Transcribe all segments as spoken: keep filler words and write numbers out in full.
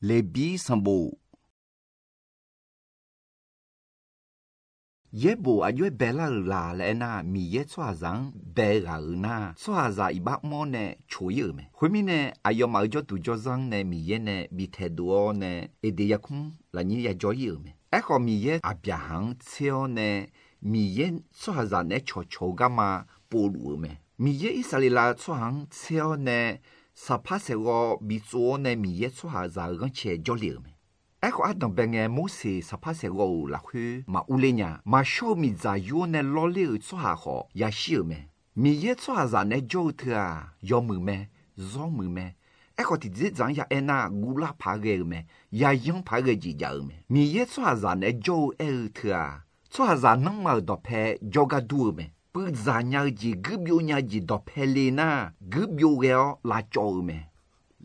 Leqbir sanqbof. Yaerbof aqjox-aer baelar-euq la laer aernar, Miqyaer tsawrhaqzaq-anr bae ghaq-euq nar, tsawrhaqzaq iqbax mr-awr nae coq-ir-euq mae. Khoermirnae, aqyawfmaf-euq jawrduq jawrzanr nae Miqyaer nae bif taedov-awr nae, Eqdeq yarkmr lafnyir yajawr-ir-euq mae. Aerkhawf, Miqyaer Aqbyaqhaq-anr tser-awr nae, Miqyaer tsawrhaqzaq naeq-aer cawqcawq-eu garma povluf-euq mae. Miqyaer Irsaqleqlav tsawrhaq-anr tser-awr nae, saqpar saeqghawv bitsov-awr nae Miqyaer tsawrhaqzaq-euq ghanrcae jawrle-euq mae. Aerkhawf, ardanq bae ngae Morseq saqpar saeqghawv-euq lafkhoer maqurler nya. Maqshawr-eu miqdzaq yur-awr nae lawrler-euq tsawrhaq khawf yashir-euq mae. Miqyaer tsawrhaqzaq naeq-aer jawr-eu teu-aq, yawmuiq mae, zawrmuiq mae. Aerkhawf, tiqdzerdzaq-anr ya aernar, guvlar paq-aer ghae-eu mae. Yayanr paq-aer ghae jeq jav-eu mae. Miqyaer tsawrhaqzaq naeq-aer jawr-eu aer-eu teu-aq, tsawrhaqzaq nanrma-euq dawqpae jawrgar dur-eu mae. Puivdzaq nya-eu jeq, guirbyov nya-eu jeq dawqpae le nar, guirbyov ghae-awr lavcawv-eu mae.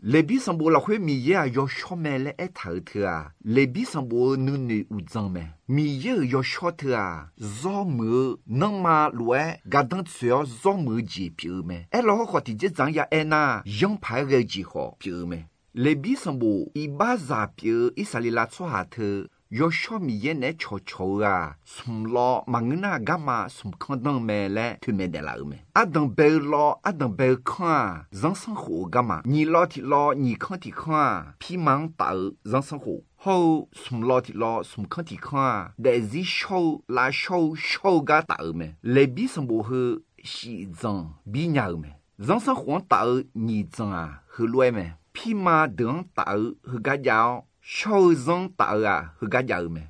Leqbir sanqbof lafkhoer Miqyaer-aq yawshawr mae laer aertaq-euq teu-aq, Leqbir sanqbof-eu nuinoeq uqdzan mae. Miqyaer-euq yawshawr teu-aq, zawrmuiq-eu nanrma lof-aer gardanr tsoeq-awr zawrmuiq-eu jeq pyeuf-eu mae. Aerlawkhawf, tiqdzerdzaq-anr ya aernar, yanr paq-aer ghae-eu jeq khawf pyeuf-eu mae. Leqbir sanqbof iqbaxzaq pyeuf-eu Irsaqleqlav tsawrhaq teu, yawshawr Miqyaer naeq-aer cawqcawq-eu-aq, smq lawv maqngeur nar, garma smq kanr danr-eu mae laer toeqmaeq naeqlaf-euq mae. Ardanq bae-eu lawv, ardanq bae-eu kanr-aq, zanrsanrkhof-eu garma. Nyiq lawv tiq lawv, nyiq kanr tiq kanr-aq, pirma-anr taf-eu zanrsanrkhof. Hawr-eu smq lawv tiq lawv, smq kanr tiq kanr-aq, daefzir shawr-eu, lavshawr-eu, shawr-eu gar taf-euq mae. Leqbir sanqbof heu shif dzanq bir nya-euq mae. Zanrsanrkhof-anr taf-eu nyiq dzanq-aq, heulof-aer mae. Pirma deuq-anr taf-eu heugar jav-awr, shawr-eu zanr taf-eu-aq, heugar jav-eu mae.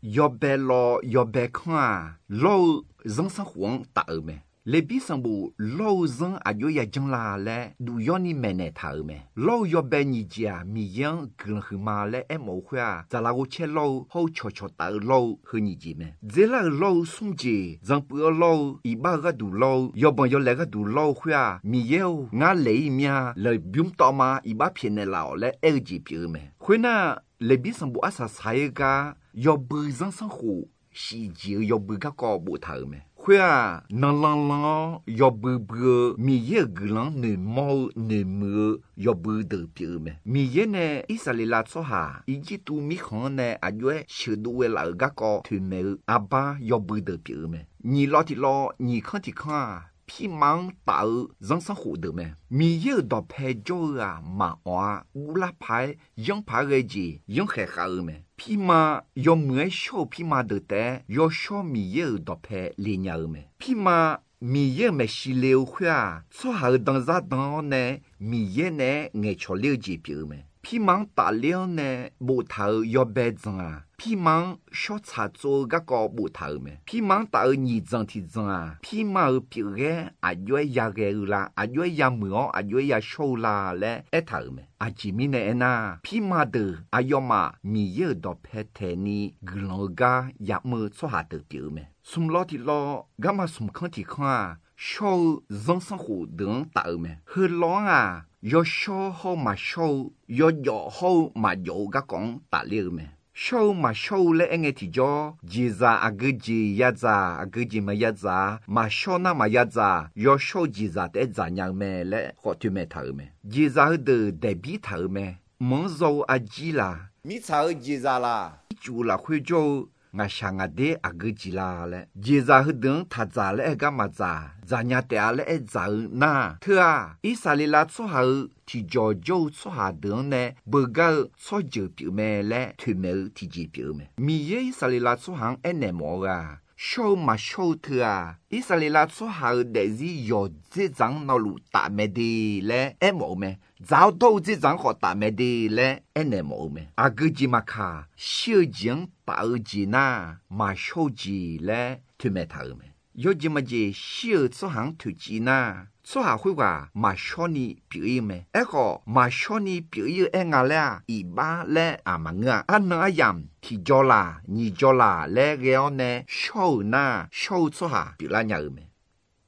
Yawbae lawv, yawbae kanr-aq, lawr-eu zanrsanrkhof-anr taf-euq mae. Leqbir sanqbof lawr-eu zanr aqjox-aer yajanr la laer duq yawrni maeqnaeq taq-euq mae. Lawr-eu yawbae nyiq jeq-aq, Miqyaer-anr guiqlanq huiqma laer aermawf-eu khoer-aq, dzaqlaf ghovcaer lawr-eu, hawr-eu cawqcawq taf-eu lawr-eu heu nyiq jeq mae. Dzerlar-euq lawr-eu smr jeq, zanqpuiv-awr lawr-eu, iqbax-eu gharduq lawr-eu, yawbanq yawlaeq gharduq lawr-eu khoer-aq, Miqyaer-or, ngar laeq-ir mir-a. Laeqbymr tawv ma, iqbax pyaeqnaeq laf-awq laer aer-eu jeq pyeuf-eu mae. Khoernar, Leqbir sanqbof arsaq saq-ir gar yawbui zanrsanrkhof shif jeq-eu yawbui garkawv boftaq-euq mae. Khoer-aq, nanlan lan-awr yawbui bui-eu Miqyaer-euq guiqlanq-anr noeqmawr-eu noeqmuiq-eu yawbui deuq pyeuf-eu mae. Miqyaer nae Irsaqleqlav tsawrhaq Irjirtuv mirkhanq-anr nae aqjox-aer sheuqdov ghae laf-euq garkawv toeqmaeq-eu arbar yawbui deuq pyeuf-eu mae. Nyiq lawv tiq lawv, nyiq kanr tiq kanr-aq, pirma-anr taf-eu zanrsanrkhof deuq mae. Miqyaer-euq dawqpae jawr-eu-aq, maqawq-a. Guvlar paq-aer, yanr paq-aer ghae jeq yanr khaeq khav-eu mae. Pirma yawmuiq-aer shawr-eu pirma deuq taef-aer, yawshawr Miqyaer-euq dawqpae le nya-eu mae. Pirma Miqyaer-euq maeqshi le-eu khoer-aq, tsawrhaq-euq danzar dan-awr nae Miqyaer naeq-aer ngaeqcawq ler-eu jeq pyeuf-eu mae. Pirma-anr tafler-anr nae boftaq-euq yawbae dzanq-aq, pirma-anr shawr tsaq tsov-eu garkawv boftaq-euq mae. Pirma-anr taf-eu nyiq dzanq tiq dzanq-aq, pirma-euq pyeufghaer aqjox-aer yaghae-eu la, aqjox-aer yamuiq-awr aqjox-aer yashawr-eu la laer aertaq-euq mae. Aqjeq mirnae aernar, pirma deuq aqyawfmaf Miqyaer-euq dawqpae taeqni guiqlanq-eu gar ya'mr-eu tsawrhaq deuq pyeuf-eu mae. Smq lawv tiq lawv, garma smq kanr tiq kanr-aq, shawr-eu zanrsanrkhof deuq-anr taf-eu mae. Heu lawv-anr-aq, yawshawr hawr-eu maqshawr-eu, yawjawf hawr-eu maqjawf-eu garkawv-anr tafler-eu mae. Shawr-eu maqshawr-eu laer aerngae tiqjawr, jeqzaq aqgeu jeq yadzaq, aqgeu jeq maqya dzaq-a. Maqshawr nar maqya dzaq, yawshawr-eu jeqzaq taef-aer dzaqnya-eu mae laer khawf toeqmaeq taq-euq mae. Jeqzaq heudeuq daeqbir taq-euq mae. Mq-anr zaw-eu arjir la, mirtsaq-euq jeqzaq la, ircuf lafkhoer jawr-eu ngaqshaq ngaqder aqgeu jeq la laer, jeqzaq heudeuq-anr taq dzaq laer aer gar maqdzaq, dzaqnya taef-a laer aer dzaq-eu nar, teu-aq, Irsaqleqlav tsawrhaq-euq tiqjawq jawr-eu tsawrhaq deuq-anr nae beugar-eu tsawrjeuq pyeuf mae laer toeqmaeq-eu tiqjeq pyeuf-eu mae. Miqyaer Irsaqleqlav tsawrhaq-anr aernaeq mawf-eu ghaq, shawr-eu maqshawr-eu teu-aq, Irsaqleqlav tsawrhaq-euq daefzir yawqdzer dzaq-anr nawluf taf mae de laer aermawf-eu mae. Dzaq-awr dawr-eu dzerdzaq-anr khawf taf mae de laer aernaeq mawf-eu mae. Aqgeu jeq maqkaq, shir-eu jeq-anr taf-eu jeq nar, maqshawr-eu jeq laer toeqmaeq taq-euq mae. Yawjeq maqjeq shir-euq tsawrhaq-anr toeqciv nar, tsawrhaq khoerghaq maqshawr ni pyeuf-ir-eu mae. Aerkhawf, maqshawr ni pyeuf-ir-eu aer nga laer-aq, iqbax laer-aq maqngeur-a. Arnan aryamq tiqjaw laq, nyiq jaw laq laer ghae-awr nae shawr-euq nar, shawr-eu tsawrhaq pyeuflar nya-euq mae.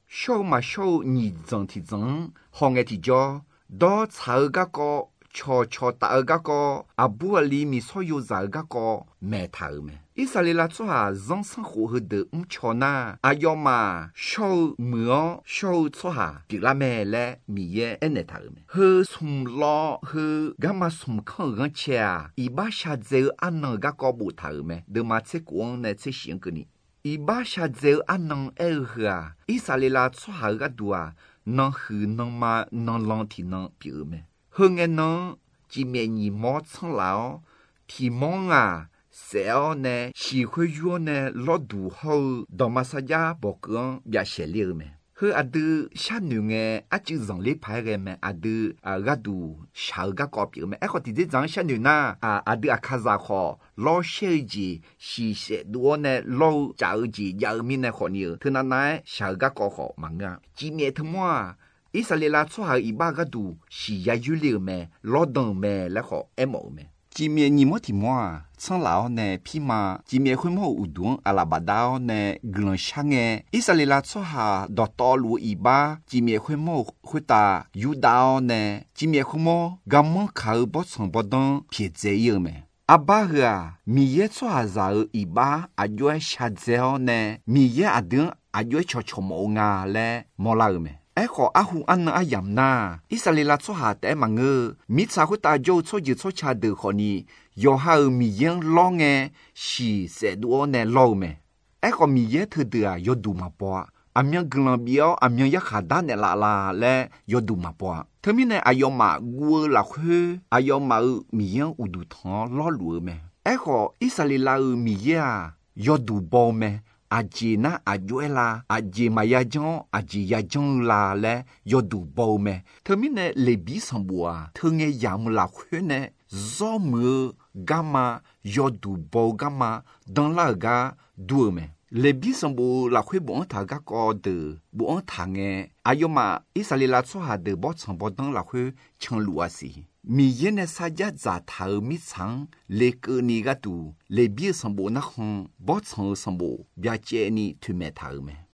Shawr-eu maqshawr-eu nyiq dzanq tiq dzanq-anr hawngae tiqjawr, dawr tsaq-eu garkawv cawqcawq taf-eu garkawv, aqbur aqli miqsawr yozaq-eu garkawv maeq taq-euq mae. Irsaqleqlav tsawrhaq zanrsanrkhof heudeuq mrcaw nar, aqyawfmaf shawr-eu muiq-awr shawr-eu tsawrhaq pyeuflar mae laer Miqyaer aernaeq taq-euq mae. Heu smq lawv heu garma smq kanr-euq ghanrcae-aq, iqbax shadzae-eu arnan-euq garkawv boftaq-euq mae. Deuvma tser khof-anr nae tser shif-anr keuvni, iqbax shadzae-eu arnan aer-eu heu-aq, Irsaqleqlav tsawrhaq-euq gharduq-aq, nanhuiq nanma nanlan tiqnan pyeuf-eu mae. Heu ngae nan-anr cifmyaef nyiq mawr tsanr laf-awr, tiq mawr-anr-aq saef-awr nae shiq khoer yur-awr nae lawrduq hawr-eu dawqma sarjax bawqkeuv-anr byavshaeq ler-eu mae. Heu aqdui sharnoeq ngae arcuiv zanqler paq-aer ghae mae. Aqdui gharduq shaq-eu garkawv pyeuf-eu mae. Aerkhawf, tiqdzerdzaq-anr sharnoeq nar, aqdui aqkazaq khawf lawr shaer-eu jeq shiq saef dov-awr nae lawr-eu caf-eu jeq jav-eu mirnae khawfni-eu, teunav nav-aer shaq-eu garkawv khawf maqngeur-a. Cifmyaef teumawr-aq, Irsaqleqlav tsawrhaq-euq iqbax gharduq shiq ya yoer le-euq mae, lawrdan-euq mae laer khawf aermawf-euq mae. Cifmyaef nyiq mawr tiq mawr-aq, tsanr laf-awr nae pirma, cifmyaef khoermawr-euq uqduq-anr aqlaf bafdav-awr nae guiqlanq shar ngae, Irsaqleqlav tsawrhaq dawqtawvluf-eu iqbax cifmyaef khoermawr-euq khoertav yurdav-awr nae, cifmyaef khoermawr garmanr kaq-eu bawrtsanq bawrdanr pyaeqdzae ir-eu mae. Arbar heu-aq, Miqyaer tsawrhaqzaq-euq iqbax aqjox-aer shadzae-awr nae, Miqyaer aqdui-anr aqjox-aer cawqcawq mawf-eu nga laer mawrlar-eu mae. Aerkhawf, arhu arnan aryamq nar, Irsaqleqlav tsawrhaq taef-aer maqngeur-eu, mirtsaq khoertav jawr-eu tsawrjeuq tsawrca deuq khawfni, yawqha-euq Miqyaer-anr lawr ngae, shiq saef dov-awr nae lawr-eu mae. Aerkhawf, Miqyaer teudeuq-aq yawduq maqbaw-a. Aqmyan guiqlanq bif-awr aqmyan yarkhaq darnaeq laf la laer yawduq maqbaw-a. Teumirnae, aqyawfmaf guv-eu lafkhoer aqyawfmaf-euq Miqyaer-anr uqduq tanq-awr lawrluf-eu mae. Aerkhawf, Irsaqleqlav-euq Miqyaer-aq, yawduq baw-eu mae. Aqjeq nar aqjox-aer la? Aqjeq maqya janr-awr aqjeq ya janr-eu la laer yawduq baw-eu mae. Teumirnae, Leqbir sanqbof-aq, teu ngae yamq-eu lafkhoer nae zawr muiq-eu garma, yawduq baw-eu garma danrlar-euq gar dur-eu mae. Leqbir sanqbof-eu lafkhoer bofanr taq-eu garkawv deuq bofanr taq ngae, aqyawfmaf Irsaqleqlav tsawrhaq deuq bawrtsanq bawrdanr lafkhoer canluf-a siq. Miqyaer nae sarjax dzaqtaq-euq mirtsaq-anr lekeuvni gharduq, Leqbir-eu sanqbof narkhan bawrtsanq-eu sanqbof byacaevni toeqmaeq taq-euq mae.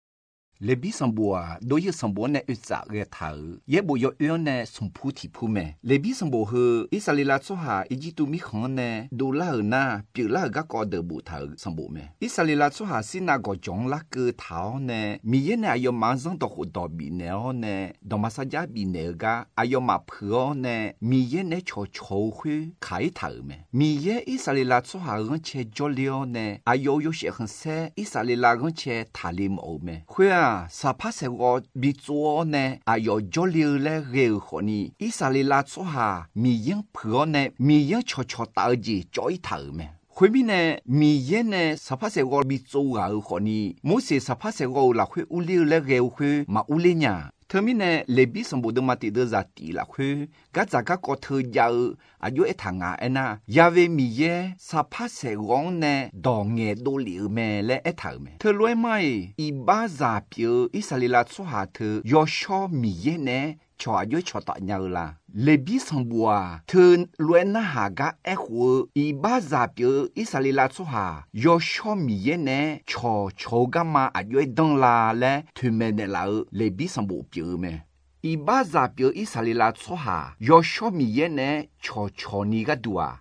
Leqbir sanqbof-aq, Dov-ir-eu sanqbof-anr nae oetsaf ghae taq-euq yaerbof yawoer-anr nae smqpur tiqpur mae. Leqbir sanqbof heu Irsaqleqlav tsawrhaq Irjirtuv mirkhanq-anr nae dovlar-euq nar, pyeuflar-euq garkawv deuq boftaq-euq sanqbof mae. Irsaqleqlav tsawrhaq Sirnav gawqjawq-anr larkeuv taq-awr nae, Miqyaer nae aqyawfmaf-anr zanrdawq khofdawq bifnaeq-awr nae, dawqma sarjax bifnaeq-eu gar aqyawfmaf puiq-awr nae, Miqyaer naeq-aer cawqcawq-eu khoer kaq-ir taq-euq mae. Miqyaer Irsaqleqlav tsawrhaq-euq ghanrcae jawrle-awr nae, aqyawf-euq yawshaef khanqsaer Irsaqleqlav ghanrcae taqle mawf-eu mae. Khoer-aq, saqpar saeqghawv bitsov-awr nae aqyawf jawrle-eu laer ghae-euq khawfni, Irsaqleqlav tsawrhaq Miqyaer-anr puiq-awr nae Miqyaer-anr cawqcawq taf-eu jeq cawv-ir taq-euq mae. Khoermirnae, Miqyaer nae saqpar saeqghawv bitsov ghaq-euq khawfni, Morseq saqpar saeqghawv-euq lafkhoer urler-eu laer ghae-eu khoer maqurler nya. Teumirnae, Leqbir sanqbof deuvma tiq deuv zaqtif lafkhoer gardzaq garkawv teujav-eu aqjox-aer taq nga aernar, Ya've Miqyaer saqpar saeqghawv-anr nae dawq ngaeqdov lef-euq mae laer aertaq-euq mae. Teulof-aer mar-iq, iqbaxzaq pyeuf-eu Irsaqleqlav tsawrhaq teu yawshawr Miqyaer naeq-aer cawq aqjox-aer cawqtaf nya-eu la? Leqbir sanqbof-aq, teulof-aer narhaq gar aerkhof-eu iqbaxzaq pyeuf-eu Irsaqleqlav tsawrhaq yawshawr Miqyaer naeq-aer cawqcawq-eu garma aqjox-aer danr la laer toeqmaeq naeqlaf-eu Leqbir sanqbof pyeuf-eu mae. Iqbaxzaq pyeuf-eu Irsaqleqlav tsawrhaq yawshawr Miqyaer naeq-aer cawqcawq ni gharduq-aq,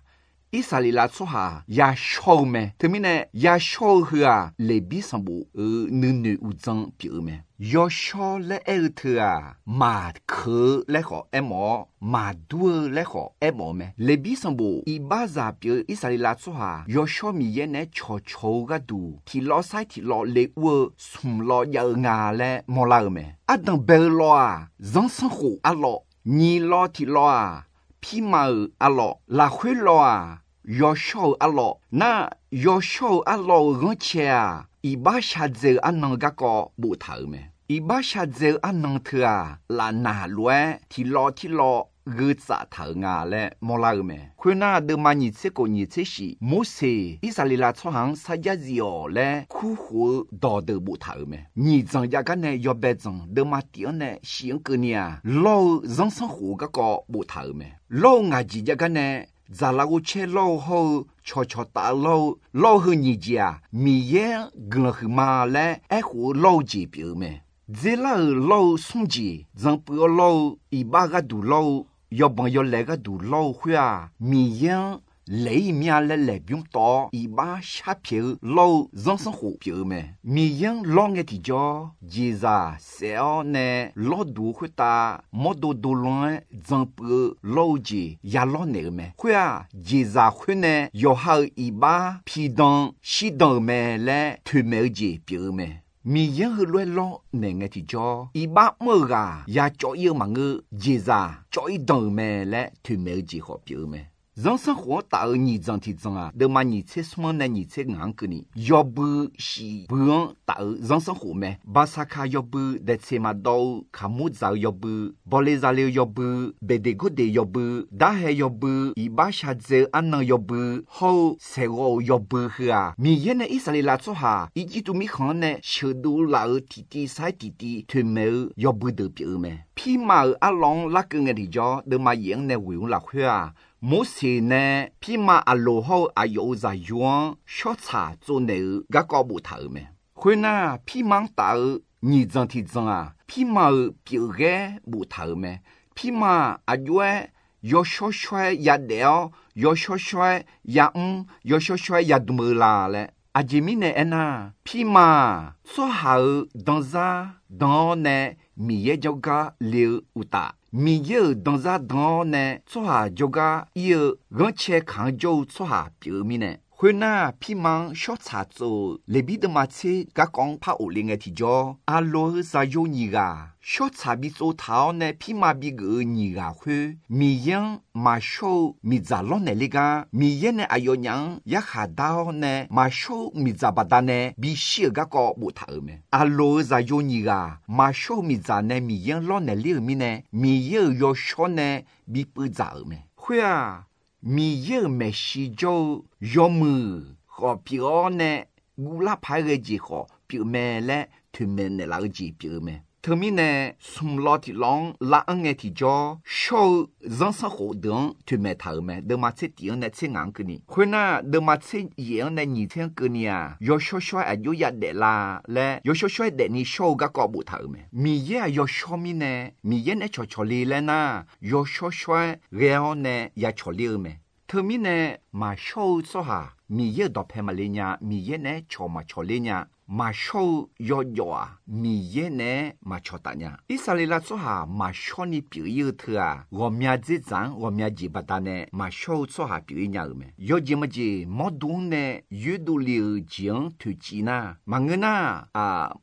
Irsaqleqlav tsawrhaq yashawr-eu mae. Teumirnae, yashawr-eu heu-aq, Leqbir sanqbof-euq nuinoeq uqdzan pyeuf-eu mae. Yawshawr laer aer-eu teu-aq, maqkeuq-eu laer khawf aermawf-awr, maqdur-eu laer khawf aermawf-eu mae. Leqbir sanqbof iqbaxzaq pyeuf-eu Irsaqleqlav tsawrhaq yawshawr Miqyaer naeq-aer cawqcawq-eu gharduq, tiqlawv sair tiqlawv le ur-eu smq lawv jav-eu nga laer mawrlar-eu mae. Ardanq bae-eu lawv-aq, zanrsanrkhof arlawv, nyiq lawv tiqlawv-aq, pirma-euq arlawv, lafkhoer lawv-aq, yawshawr-eu arlawv. Nar, yawshawr-eu arlawv-euq ghanrcae-aq, iqbax shadzae-eu arnan garkawv boftaq-euq mae. Iqbax shadzae-eu arnan teu-aq, lafnaq lof-aer tiqlawv tirlawv gheutsav taq-euq nga laer mawrlar-eu mae. Khoernar, deuvma nyiq tser khof nyiq tser shif, Morseq Irsaqleqlav tsawrhaq-anr sarjax zif-awq laer kurkhof-eu dawqdeuq boftaq-euq mae. Nyiq dzanq jav gar nae yawbae dzanq deuvma tif-anr nae shif-anr keuvni-aq, lawr-eu zanrsanrkhof garkawv boftaq-euq mae. Lawr-eu ngaq jeq jav gar nae, dzaqlaf ghovcaer lawr-eu hawr-eu, cawqcawq taf lawr-eu, lawr-eu heu nyiq jeq-aq, Miqyaer-anr guiqlanq huiqma laer aerkhof-eu lawr-eu jeq pyeuf-eu mae. Dzerlar-euq lawr-eu smr jeq, dzanpuiv-awr lawr-eu, iqbax gharduq lawr-eu, yawbanq yawlaeq gharduq lawr-eu khoer-aq, Miqyaer-anr laeq-ir mir-a laer laeqbymr tawv-awr, iqbax sharpyaeq-eu lawr-eu zanrsanrkhof pyeuf-eu mae. Miqyaer-anr lawr ngae tiqjawr, jeqzaq saef-awr nae lawrduq-eu khoertav mawrdo dolan-aer dzan puiv-eu lawr-eu jeq ya lawrnaeq-euq mae. Khoer-aq, jeqzaq khoer nae yawqha-euq iqbax pidan shirdan-euq mae laer toeqmaeq-eu jeq pyeuf-eu mae. Miqyaer-anr heulof-aer lawrnaeq ngae tiqjawr, iqbax mr-euq ghaq ya cawv-ir-eu maqngeur, jeqzaq cawv-ir dan-euq mae laer toeqmaeq-eu jeq khawf pyeuf-eu mae. Zanrsanrkhof-anr taf-euq nyiq dzanq tiq dzanq-aq, deuvma nyiq tser smr-anr nae nyiq tser ngaq-anr keuvni, yawbui shif bui-anr taf-euq zanrsanrkhof mae. Baqsaqkaq yawbui, daeqtseq maqdawv-eu kaqmur dzaq-eu yawbui, bawle zale-eu yawbui, beqdeq gordeq yawbui, darhae yawbui, iqbax shadzae-eu arnan yawbui, hawr-eu saeqghawv-euq yawbui heu-aq, Miqyaer nae Irsaqleqlav tsawrhaq Irjirtuv mirkhanq-anr nae sheuqdov laf-euq tiqtiv sar-aer tiqtiv toeqmaeq-eu yawbui deuq pyeuf-eu mae. Pirma-euq arlawr-anr larkeuv ngae tiqjawr, deuvma yaef-anr nae ghoeq-anr lafkhoer-aq, Morseq nae pirma Aqloq hawr-eu aqyawf-euq zaqyo-anr shawrtsaq tsovnaeq-euq garkawv boftaq-euq mae. Khoernar, pirma-anr taf-eu nyiq dzanq tiq dzanq-aq, pirma-euq pyeufghaer boftaq-euq mae. Pirma-aq, aqjox-aer yawshawr shawr-aer yadaef-awr, yawshawr shawr-aer yamr, yawshawr shawr-aer yadm-eu la laer. Aqjeq mirnae aernar, pirma-aq, tsawrhaq-euq danzar dan-awr nae Miqyaer jawrgar le-eu uqtaf, Miqyaer-euq danzar dan-awr nae tsawrhaq jawrgar ir-eu ghanrcae kaq-anr jawr-eu tsawrhaq pyeuf-eu mirnae. Khoernar, pirma-anr shawrtsaq tsov-euq Leqbir deuvma tser garkawv-anr par of le ngae tiqjawr, Aqloq-euq zaqyo nyiq ghaq shawrtsaq bi tsovtaq-awr nae pirma bigeuf-eu nyiq ghaq khoer, Miqyaer-anr maqshawr-eu miqdzaq lawrnaeq ler gar, Miqyaer nae aqyawfnyaf-anr yarkhaq dar-awr nae maqshawr-eu miqdzaq baqdanae bishir-euq garkawv boftaq-euq mae. Aqloq-euq zaqyo nyiq ghaq maqshawr-eu miqdzaq nae Miqyaer-anr lawrnaeq ler-euq mirnae, Miqyaer-euq yawshawr nae bi puiv dzaq-euq mae. Khoer-aq, Miqyaer-euq maeqshi jawr-eu yawmuiq khawf pyeuf-awr nae, guvlar paq-aer ghae jeq khawf pyeuf mae laer toeqmaeq naeqlaf-eu jeq pyeuf-eu mae. Teumirnae, smq law tiq law-anr lav-anr ngae tiqjawr, shawr-eu zanrsanrkhof deuq-anr toeqmaeq taq-euq mae. Deuvma tser tif-anr nae tser ngaq-anr keuvni. Khoernar, deuvma tser yaef-anr nae nyiq tser-anr keuvni-aq, yawshawr shawr-aer aqjox yadaef la laer, yawshawr shawr-aer daefni shawr-eu garkawv boftaq-euq mae. Miqyaer-aq yawshawr mirnae, Miqyaer nae cawqcawq le laer nar, yawshawr shawr-aer ghae-awr nae ya cawqler-eu mae. Teumirnae, maqshawr-eu tsawrhaq Miqyaer-euq dawqpae maqle nya, Miqyaer naeq-aer cawq maqcawq ler nya. Maqshawr-eu yawjawf-aq, Miqyaer naeq-aer maqcawq taf nya. Irsaqleqlav tsawrhaq maqshawr ni pyeuf-ir-eu teu-aq, ghawqmya dzerdzaq-anr ghawqmya jeq baqdanae maqshawr-eu tsawrhaq pyeuf-ir nya-euq mae. Yawjeq majeq mawrdo-anr nae yoerdov le-euq jeq-anr toeqciv nar, maqngeur nar,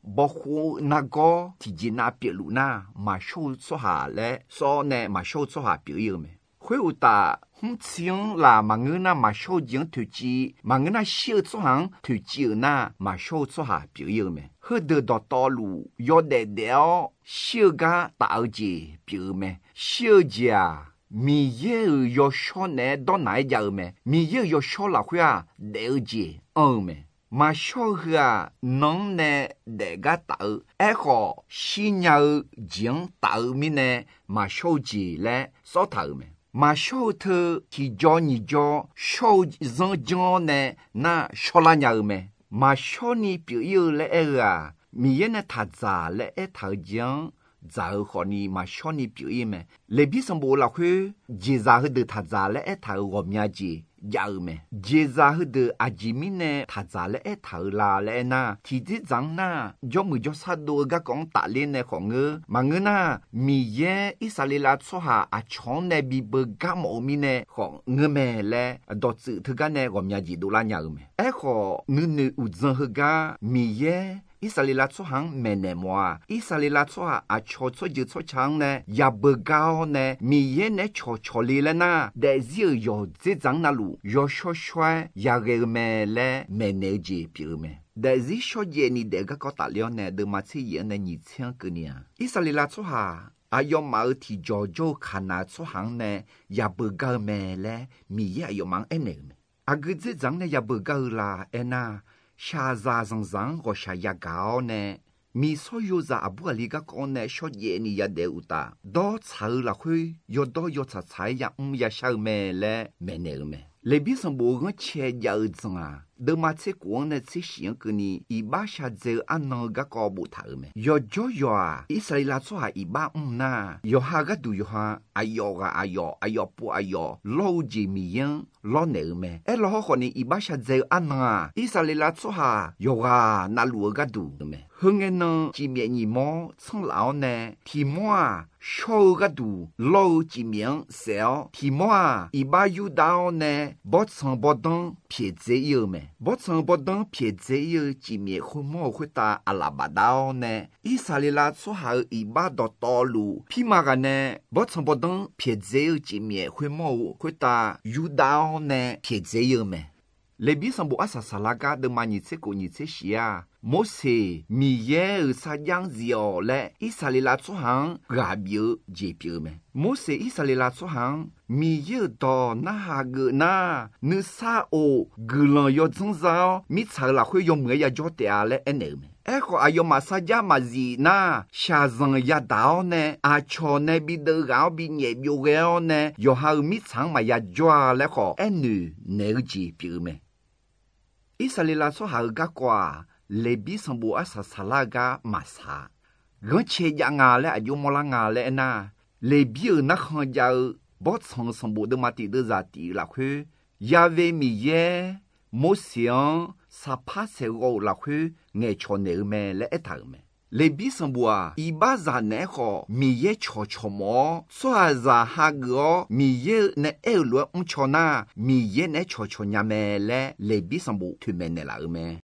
bawkhov nargawr tiqjeq nav pyeufluf nar, maqshawr-eu tsawrhaq laer sawr-awr nae maqshawr-eu tsawrhaq pyeuf-ir-eu mae. Khoeruqtaf, hmrtser-anr laf maqngeur nar maqshawr-eu jeq-anr toeqciv, maqngeur nar shir-eu tsawrhaq-anr toeqciv-euq nar, maqshawr-eu tsawrhaq pyeuf-ir-eu mae. Heudeuq dawqtawvluf yawdaef daef-awr shir-eu gar taf-eu jeq pyeuf-eu mae. Shir-eu jeq-aq, Miqyaer-euq yawshawr naeq-aer dawrnaq-aer jav-eu mae. Miqyaer-euq yawshawr lafkhoer-aq, daef-eu jeq anr-eu mae. Maqshawr-eu heu-aq, nan-anr nae daef gar taf-eu, aerkhawf shirnya-eu jeq-anr taf-eu mirnae, maqshawr-eu jeq laer sawrtaq-euq mae. Maqshawr-eu teu tiqjaw nyiq jaw shawr-eu zanr janr-awr nae nar shawrlar nya-eu mae. Maqshawr ni pyeuf-ir-eu laer aer-eu-aq, Miqyaer nae taqdzaq laer aertaq-eu jeq-anr dzaq-eu khawfni maqshawr ni pyeuf-ir mae. Leqbir sanqbof lafkhoer jeqzaq heudeuq taqdzaq laer aertaq-euq ghawqmya jeq jav-eu mae. Jeqzaq heudeuq aqjeq mirnae taqdzaq laer aertaq-euq la laer aernar, tiqdzerdzaq-anr nar, jawrmuiq jawrsar dov-eu garkawv-anr tafler nae khawf ngeur. Maqngeur nar, Miqyaer Irsaqleqlav tsawrhaq aqcawq-anr nae bi beugar mawf-eu mirnae khawf ngeur mae laer dawqtsuif teugar nae ghawqmya jeq dovlar nya-eu mae. Aerkhawf, nuinoeq uqdzan heugar Miqyaer Irsaqleqlav tsawrhaq-anr maeqnaeq mawf-aq, Irsaqleqlav tsawrhaq aqcawq tsawrjeuq tsawrca-anr nae yabeugar-awr nae Miqyaer naeq-aer cawqcawq le laer nar, daefzir-euq yawqdzerdzaq-anr navluf yawshawr shawr-aer yaghae-eu mae laer maeqnaeq-eu jeq pyeuf-eu mae. Daefzir shawrjaev ni daef-eu garkawv tafler-awr nae deuvma tser yaef-anr nae nyiq tser-anr keuvni-aq, Irsaqleqlav tsawrhaq aqyawfmaf-euq tiqjawq jawr-eu Kaqnaq tsawrhaq-anr nae yabeugar-eu mae laer Miqyaer aqyawfmaf-anr aernaeq-euq mae. Aqgeu dzerdzaq-anr nae yabeugar-eu la aernar, shaqzaq zanqzaq-anr ghawqshaq yagaq-awr nae, miqsawr yozaq aqbur aqli garkawv-anr nae shawrjaev ni yadaef-eu uqtaf, dawrtsaq-eu lafkhoer yawdawr yawtsaq tsaq-aer yamr yashar-eu mae laer maeqnaeq-euq mae. Leqbir sanqbof-eu ghanrcae jav-eu dzanq-aq, deuvma tser kof-anr nae tser shif-anr keuvni iqbax shadzae-eu arnan-eu garkawv boftaq-euq mae. Yawqjawr yawq-aq, Irsaqleqlav tsawrhaq iqbax mr nar, yawqha gharduq yawqha, aqyawf ghaq aqyawf, aqyawf pov aqyawf lawr-eu jeq Miqyaer-anr lawrnaeq-eu mae. Aerlaw hawrkhawf ni, iqbax shadzae-eu arnan-aq, Irsaqleqlav tsawrhaq yawqghaq navluf-eu gharduq-eu mae. Heu ngae nan, cifmyaef nyiq mawr tsanr laf-awr nae, tiq mawr-aq, shawr-eu gharduq lawr-eu cifmyaef-anr saef-awr, tiq mawr-aq, iqbax yurdav-awr nae bawrtsanq bawrdanr pyaeqdzae ir-eu mae. Bawrtsanq bawrdanr pyaeqdzae ir-eu cifmyaef khoermawr-euq khoertav aqlaf bafdav-awr nae, Irsaqleqlav tsawrhaq-euq iqbax dawqtawvluf pirma ghaq nae bawrtsanq bawrdanr pyaeqdzae ir-eu cifmyaef khoermawr-euq khoertav yurdav-awr nae pyaeqdzae ir-eu mae. Leqbir sanqbof arsaq saqlar gar deuvma nyiq tser kof nyiq tser shif-aq, Morseq Miqyaer-euq sarjax-anr zif-awq laer Irsaqleqlav tsawrhaq-anr ghaq bif-eu jeq pyeuf-eu mae. Morseq Irsaqleqlav tsawrhaq-anr Miqyaer-euq dawq narhaq geuf nar, nuisar of guiqlanq yawdzanr za-awr mirtsaq-euq lafkhoer yawmuiq-aer yajawr taef-a laer aernaeq-eu mae. Aerkhawf, aqyawfmaf sarjax maqzif nar, shaqzanq yadaq-awr nae aqcawq nae bideuv ghaq-awr binyaef byovghae-awr nae yawqha-euq mirtsaq-anr maqya jawr-a laer khawf aernoeq naeq-eu jeq pyeuf-eu mae. Irsaqleqlav tsawrhaq-euq garkawv-aq, Leqbir sanqbof arsaq saqlar-eu gar maqsaq-a. Ghanrcae jav nga laer aqjox mawrlar nga laer aernar, Leqbir-euq narkhan jav-eu bawrtsanq-eu sanqbof deuvma tif deuvzaq tif-eu lafkhoer, Ya've Miqyaer Morseq-anr saqpar saeqghawv-euq lafkhoer ngaeqcawq naeq-eu mae laer aertaq-euq mae. Leqbir sanqbof-aq, iqbaxzaq naeq-aer khawf Miqyaer cawqcawq mawf-awr, tsawrhaqzaq hageuf-awr Miqyaer-eu nae aer-euq lof-aer mrcaw nar, Miqyaer naeq-aer cawqcawq nya mae laer Leqbir sanqbof toeqmaeq naeqlaf-euq mae.